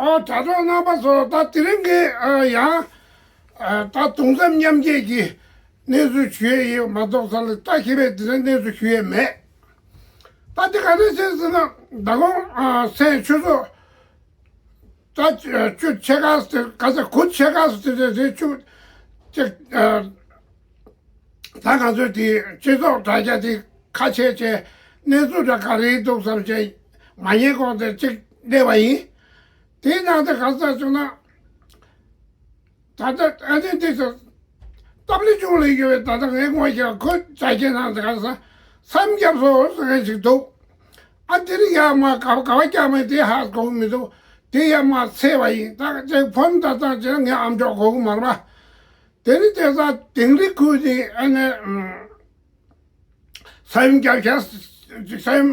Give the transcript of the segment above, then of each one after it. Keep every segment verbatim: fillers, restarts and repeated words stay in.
ཨ་དྲ་གྲོགས་རྣམ་པ་ཚོ། ད་དེ་རིང་གི་ཨ་ཡང་ཨ་ད་གདུང་སེམས་མཉམ་སྐྱེད་ཀྱི་གནས་ཚུལ་ཞུ་ཡས་ཡོད་མ་གཏོགས་ས་ལ་ད་ཁྱེད་པས་དེ་རིང་གནས་ཚུལ་ཞུ་ཡས་མེད། ད་དེ་ག་རེ་བྱས་ཟེར་ན། ཟླ་གོང་ཨ་སེང་ཆུ་ཚོད་ད་ཆུ་ཕྱེད་ཀ་ཟེར་ག་ཚ་གུ་ཕྱེད་ཀ་ཟེར་དེ་རེད། ཆུ་ཅིག་ཨ་ད་ང་ཚོས་དེ་སྤྱི་ཚོགས་དྲ་རྒྱ་དེ་ཁ་ཕྱེ་བྱས་གནས་ཚུལ་འདྲ་ག་རེ་འདུག་བསམ་བྱས་མ་ཉན་གོང་དེ་གཅིག་གནས་པ་ཡིན། དེའི་ནང་དུ་ག་ཚ་བྱུང་ན། ད་ལྟ་ཨ་ནི་འདི་ཚོ་སྟབས་ལེགས་ཅུང་ལེགས་ཡོད་པའི། ད་ལྟ་ངའི་ངོ་ཤེས་ཁོ་ཅག་གི་ནང་དུ་ག་ཚ་ས་ཡོམ་བརྒྱབ་སོང་ཟེར་མཁན་ཞིག་འདུག་ཨ་དེ་རིང་ཡར་མར་ག་ག་བ་བཀྱགས་མེད་དེ་ཧ་གོ་གི་མི་འདུག་དེ་ཡར་མར་ཚེས་པ་ཡིན། ད་ཅིག་ཕོན་ད་བཏང་བྱས་ན་ངས་ཨམ་ཅོག་གོ་གི་མ་རེད་པ། དེ་ནི་དེ་ས་དིང་རི་ཁུལ་དེ་ཨ་ནི་ས་ཡོམ་བརྒྱབ་ཤག་ས་ཡོམ་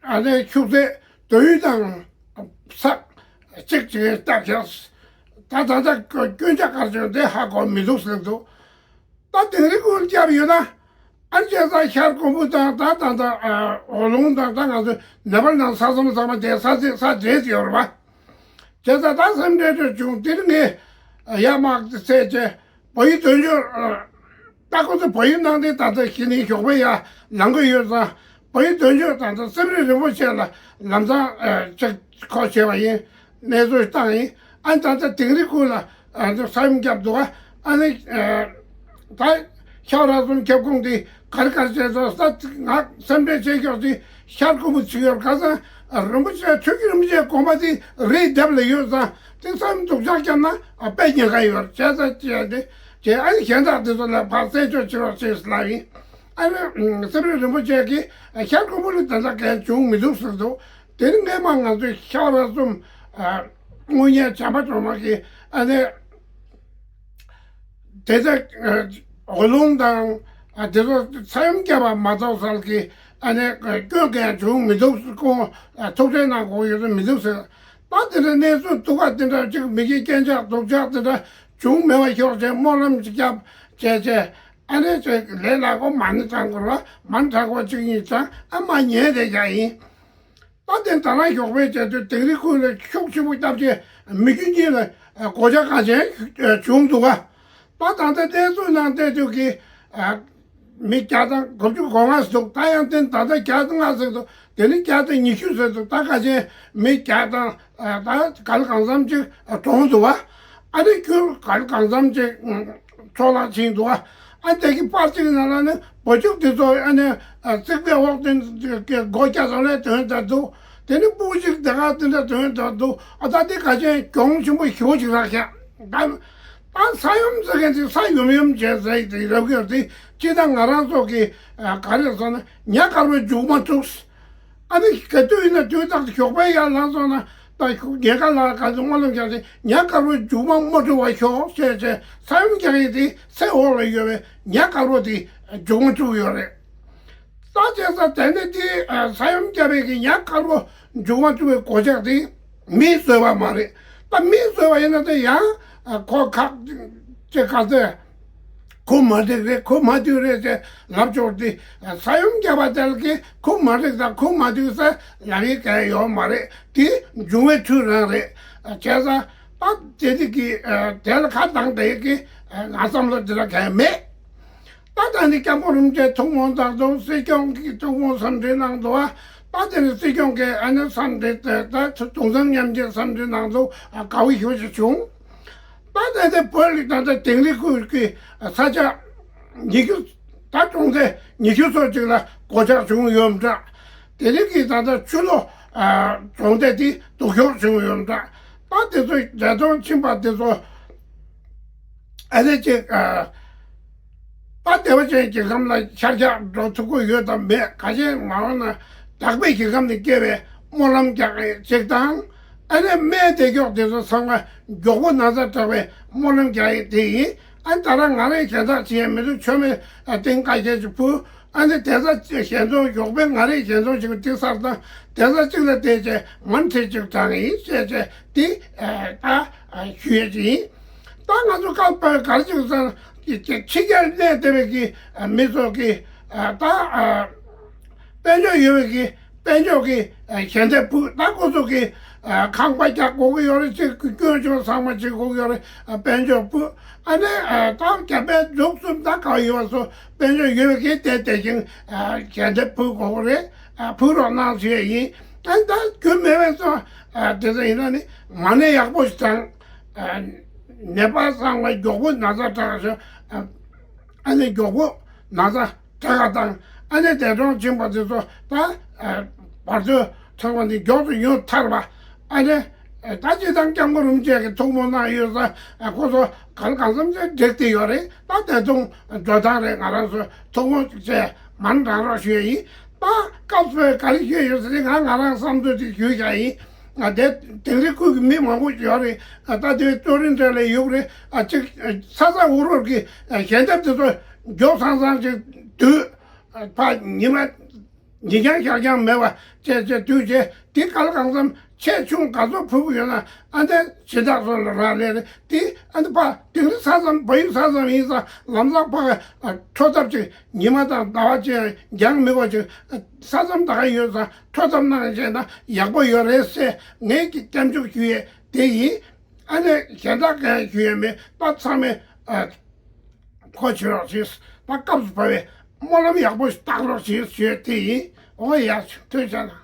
ཨ་ནི་ཤུགས་ཚད་དོ་ཡུལ་དང་ས་གཅིག་ཅིག་བཏབ་ཤག་ད་ད་ལྟ་སྐྱོན་ཆ་ག་རེ་བྱུང་དེ་ཧ་གོ་མི་འདུག་ཟེར་འདུག་ད་དིང་རི་ཁུལ་བརྒྱབ་ཡོད་ན། ཨ་ནི་བྱས་ཙང་ཤར་ཀོང་པོ་དང་ད་ད་ད་ཨ་འོག་ལུང་དང་ད་ང་ཚོ་ནེ་པཱལ་ནང་ས་མཚམས་ཚང་མ་དེ་ས་ཚིགས་ས་འདྲེས་ཡོད་རེད་པ། བྱས་ཙང་ད་སེམས་ཁྲལ་ཅིག་བྱུང་། དེ་རིང་ངས་ཡར་མར་བཙལ་བྱས་བལ་ཡུལ་དོན་གཅོད་ད་ཁོ་ཚོ་བལ་ཡུལ་ནང་དེ་ད་ལྟ་གཞི་ནས་ཞོགས་པ་ཡར་ལངས་ཀྱི་ཡོད་ཙང་། བལ་ཡུལ་དོན་གཅོད་ད་ལྟ་སེ་ར་རིན་པོ་ཆེ་ལ་ལམ་སང་ཅིག་ཁོ་བྱས་པ་ཡིན། གནས་ཚུལ་བཏང་ཡིན། ཨ་ནི་ད་ལྟ་དིང་རི་ཁུལ་ལ་ཨ་ནི་ས་ཡོམ་བརྒྱབ་འདུག་ཨ་ནི་ཨ་ད་ཤ་བ་ར་ཟུམ་ཁྱབ་ཁོངས་དེ་ག་རེ་ག་རེ་བྱས་འདུག་ད་ང་སེམས་ཁྲལ་བྱེད་ཤོག་དེ་ཤར་ཀོང་པོ་ཅིག་ཡོད། ཁ་སང་རིན་པོ་ཆེ་ཆོས་ཀྱི་རིན་པོ་ཆེའི་དགོན་པ་དེ་རིའི་ལྡེབས་ལ་ཡོད་ཙང་། དེ་ས་ཡོམ་སྡུག་ཅག་བརྒྱབ་ན་ཨ་དཔེ་ཉེན་ཁ་ཡོད་རེད། བྱས་ཙང་བྱས་ཏེ་བྱས་ཨ་ནི་གཞན་དག་དེ་ཚོ་ལ་ཕར་རྩད་གཅོད་བྱེད་རོགས་བྱེད་ཟེར་ལབ་ཡིན། ཨ་ནི་སེ་ར་རིན་པོ་ཆེ་གིས་ཤར་ཀོང་པོ་ལ་ད་ལྟ་གང་བྱུང་མི་འདུག་ཟེར་འདུག་དེ་ནི་སྔས་མ་ང་ཚོས་ཤ་བ་ར་ཟུམ་དངུལ་གཉེར་བྱམས་པ་སྒྲོལ་མ་གིས་ཨ་ནི་དེ་ཚོ་འོག་ལུང་དང་དེ་ཚོ་ས་ཡོམ་བརྒྱབ་པ་མ་གཏོགས་ས་གི་ཨ་ནི་སྐྱོན་གང་བྱུང་མི་འདུག་ཁོང་ཐུགས་ཁྲལ་གནང་དགོས་ཡོད་མི་འདུག་ཟེར། ད་དེ་འདྲ་གནས་ཚུལ་སྡུག་པ་དེ་འདྲ་ཅིག་མི་དགེ་རྐྱེན་ཆག་སྡུག་ཆག་དེ་འདྲ་བྱུང་མེད་པ་ཤོག་ཅེས་སྨོན་ལམ་ཅིག་བརྒྱབ་བྱས་བྱས། ཨ་ནི་ཅིག་ལས་སླ་པོ་མ་ཎི་བགྲང་དགོས་ར། མ་ཎི་བགྲང་དགོས་གཅིག་གཉིས་བགྲང་ཨ་མ་ཉན་བསྡད་ཀྱང་ཡིན། ད་དེ་ད་རང་ཞོགས་པའི་བྱས་དུས་དིང་རི་ཁུལ་ལ་ཤུགས་ཆེན་པོ་བརྒྱབ་བྱས་མི་རྒྱུ་གཉིས་ལ་གོད་ཆག་གང་ཆེན་བྱུང་འདུག་ག་ད་ད་ལྟ་གནས་ཚུལ་ནང་བལྟས་དུས་ཀྱི་མི་བརྒྱ་དང་དགུ་བཅུ་གོ་ལྔ་འདུག་ད་ཡང་དེ་ད་ལྟ་བརྒྱ་དང་ལྔ་ཟེར་འདུག་དེ་ནི་བརྒྱ་དང་ཉི་ཤུ་ཟེར་འདུག་ད་ག་ཆེན་མི་བརྒྱ་དང་ད་ག་ལ་གང་འཚམ་ཅིག་གྲོངས་འདུག་བ། ཨ་ནི་ཁྱོད་ག་ལ་གང་འཚམ་ཅིག་འཕྲོ་བརླག་ཕྱིན་འདུག་བ། ཨ་དེ་གི་པར་གཅིག་ནང་ལ་ནི་བུ་ཕྲུག་དེ་ཚོ་ཨ་ནི་རྩིག་པའི་འོག་དེ་སྒོ་རྒྱག་ས་ལས་དོན་དག་འདུག་དེ་ནི་སྤུ་གུ་གཅིག་དེ་ག་དེ་འདྲ་དོན་དག་འདུག་ཨ་ད་དེ་ག་ཆེན་གྱོང་ཆེན་པོ་ཞེ་པོ་ཅིག་རག་ཤག་ད་ད་ས་ཡོམ་ཟེར་མཁན་ཅིག་ས་ཡོམ་ཡོམ་བྱས་ཟེར་དེ་རབ་གི་དེ་སྤྱིར་བཏང་ང་རང་ཚོ་གི་ག་རེ་ཟེར་ན་ཉ་དཀར་པོའི་མཇུག་མ་བཙུགས། ཨ་ནི་ག་དུས་ཡིན་ན་དུས་རྟག་ཏུ་ཞོགས་པའི་ཡར་ལངས་སོང་ན་ད་ཉེན་ཁ་ལ་ག་ཚོད་སྨོན་ལམ་རྒྱག་སྟེ་ཉ་དཀར་པོའི་མཇུག་མ་མ་འཁྲུགས་པ་ཤོག་ཅེས་བྱས་ས་ཡོམ་རྒྱག་ཡས་དེ་ཚེ་འོག་ལ་ཡོད་པའི་ཉ་དཀར་པོ་དེ་མཇུག་མ་བཙུགས་ཡོད་རེད། ད་བྱས་ཙང་དེ་ནི་དེ་ས་ཡོམ་བརྒྱབ་པའི་གི་ཉ་དཀར་པོ་མཇུག་མ་བཙུགས་པའི་གོད་ཆག་དེ་མིས་བཟོས་པ་མ་རེད། ད་མིས་བཟོས་པ་ཡིན་ན་དེ་ཡང་ཁོ་ཁག་ཅེས་ག་ཚོད། ཁོ་མ་འགྲིག་རེད། ཁོ་མ་འདུས་རེད་ཅེས་ལབ་ཆོག་དེ། ས་ཡོམ་བརྒྱབ་པ་དེ་ལ་གི་ཁོ་མ་འགྲིག་དང་ཁོ་མ་འདུས་ཟེར་ལབ་ཡས་གང་ཡོད་མ་རེད། དེ་འབྱུང་བའི་མཐུ་རང་རེད། བྱས་ཙང་ད་དེ་དེ་གི་དེ་ལ་ཁ་གདངས་བསྡད་ཀི་ང་བསམ་བློ་དེ་འདྲ་གང་ཡང་མེད། ད་ད་ནི་སྐྱབས་མགོན་རིན་པོ་ཆེ་ཐུགས་སྨོན་དང་དུ་སྲིད་སྐྱོང་གི་ཐུགས་སྨོན་འཚམས་འདྲི་གནང་འདུག་བ། ད་དེ་ནི་སྲིད་སྐྱོང་གི་ཨ་ནི་འཚམས་འདྲི་དེ་ད་གདུང་སེམས་མཉམ་སྐྱེད་འཚམས་འདྲི་གནང་འདུག་དགའ་བོ་ཞེ་པོ་ཞིག་བྱུང་། ད་ལྟ་དེ་བོད་ལ་ད་ལྟ་དིང་རི་ཁུལ་གྱི་ས་ཆ་ཉི་ཤུ་ད་གྲོང་རྡལ་ཉི་ཤུ་སོ་གཅིག་ལ་གོད་ཆག་བྱུང་ཡོད་འདྲ། དེ་རིང་གི་ད་ལྟ་ཆུ་ལོག་གྲོང་རྡལ་དེ་སྡུག་ཤོས་བྱུང་ཡོད་འདྲ། ད་དེ་ཚོ་འདས་གྲོངས་ཕྱིན་པ་དེ་ཚོ་ཨ་ནི་ཅིག་ད་བདེ་བ་ཅན་རྒྱལ་ཁམས་ལ་ཤར་རྒྱག་འགྲོ་ཐུབ་ཀྱི་ཡོད་དམ་མེད་ག་ཅན་མ་འོངས་ན་དག་པའི་རྒྱལ་ཁམས་ནས་སྐྱེ་བའི་སྨོན་ལམ་རྒྱག་ཅིག་དང་། ཨ་ནི་སྨན་བདེ་མཆོག་དེ་ཚོ་ཚང་མ་མགྱོགས་པོ་ན་ཚ་དྲག་པའི་སྨོན་ལམ་རྒྱག་ཡས་དེ་ཡིན། ཨ་ནི་ད་རང་ང་རང་གཞན་དག་བྱེད་ཡས་མི་འདུག་མཆོད་མེ་ཨ་ཏིང་ཀ་ཤས་ཅིག་ཕུལ། ཨ་ནི་དེ་ཚ་ཞལ་འཛོམས་མགྱོགས་པོའི་ང་རང་ཞལ་འཛོམས་ཅིག་དེ་སར་དང་དེ་ཚ་གཅིག་ལ་བལྟས་བྱས་མ་ནི་ཁྲིད་ཅིག་དྲངས་ཡིན་ཞེས་བྱས་དེ་ད་ཞུ་ཡས་ཅིག་ཡིན། ད་ང་ཚོ་སྐབས་བར་ག་རེ་ཅིག་ཟེར་ན་ཕྱི་རྒྱལ་གནས་བསྡད་པའི་གི་མི་ཚོ་གི་ད་དཔལ་འབྱོར་ཡོད་པའི་གི་ དཔལ་འབྱོར་གྱི་ཞལ་འདེབས་ཕུལ། ད་ཁོ་ཚོ་གི་ཁང་པ་རྒྱག་དགོས་ཀྱི་ཡོད་རེད། ཅིག་སྐྱོན་ཆོག་ཚང་མ་བྱེད་དགོས་ཀྱི་ཡོད་རེད། དཔལ་འབྱོར་ཕུལ། ཨ་ནི་ད་རྒྱ་བལ་འབྲུག་གསུམ་ད་ག་ཡོད་སོ་དཔལ་འབྱོར་ཡོད་མཁན་དེ་དེ་བཞིན་ཞལ་འདེབས་ཕུལ་དགོས་ཀྱི་རེད། ཕུལ་རོགས་གནང་ཞུ་ཡས་ཡིན། ཨ་ནི་ད་རྒྱུ་མེད་པའི་སོ་དེ་ཚོ་ཡིན་ན་ནི་མ་ཎི་ཡག་པོ་ཞིག་དང་། ནད་པ་ཚང་མ་མགྱོགས་པོ་ན་ཚ་དྲག་ཤོས། ཨ་ནི་མགྱོགས་པོ་ན་ཚ་དྲག་ག་དང་། ཨ་ནི་འདས་གྲོངས་ཕྱིན་པ་དེ་ཚོ་ད་བར་དོའི་ཚང་མ་ནི་མགྱོགས་སུ་ཡོང་ཐར་བ། ཨ་ནི་ད་སྤྱི་བཏང་སྐྱབས་མགོན་རིན་པོ་ཆེ་གི་ཐུགས་སྨོན་གནང་ཡོད་ས་ཁོ་ཚོ་ག་ལ་གང་འཚམ་ཅིག་འགྲིག་བསྡད་ཡོད་རེད། ད་དེ་དུང་འགྲོ་སྟངས་རེད། ང་རང་ཚོ་ཐུགས་སྨོན་བཅས་མར་འདྲ་རོགས་ཞུ་ཡ་ཡིན། ད་སྐབས་སུ་ག་རེ་ཞུས་ཡོད་ཟེར་ན་ང་ང་རང་བསམ་ཚུལ་ཅིག་ཞུས་བཞག་ཡིན། ང་དེ་དིང་རི་ཁུལ་གྱི་མི་མང་པོ་ཡོད་རེད། ད་དེ་ཙོ་རི་འདྲ་ལས་ཡོད་རེད། ཨ་ཅིག་ས་ས་འུར་འུར་གྱི་ཞལ་འདེབས་དེ་ཚོ་མགྱོགས་ཚང་ཚང་ཅིག་དུས་ཕ་ཉི་མ་ཉིན་རྐྱང་ཞག་རྐྱང་མེད་པ་བྱས་བྱས་དུས་བྱས་དེ་ག་ལ་གང་འཚམ་ཆེ་ཆུང་ག་ཚོད་ཕུལ་གི་ཡོད་ན་ཨ་འདྲ་ཇི་ལྟར་སོང་ལ་རག་ལས་རེད། དེ་ཨ་འདྲ་ཕ་དིང་རི་ས་མཚམས་བལ་ཡུལ་ས་མཚམས་ཡིན་ཙང་ལམ་སང་ཕ་འཕྲོ་ཐབས་ཅིག་ཉི་མ་དང་ཟླ་བ་ཅིག་འགྱངས་མི་དགོས་ཅིག་ས་མཚམས་ད་ག་ཡོད་ཙང་འཕྲོ་ཐབས་གནང་བྱས་ན་ཡག་པོ་ཡོད་རེད་ཟེར་ངས་ཀྱི་སྐྱབས་འཇུག་ཞུ་ཡས་དེ་ཡིན། ཨ་ནི་གཞན་དག་གང་ཞུ་ཡས་མེད། ད་ཚང་མས་གོ་ཆོད་རོགས་བྱེད། ད་སྐབས་སུ་བབས་པའི་སྨོན་ལམ་ཡག་པོ་ཞིག་བཏབ་རོགས་བྱེད་ཞུ་ཡས་དེ་ཡིན། འོ་ཡ་ཐུགས་རྗེ་གནང་།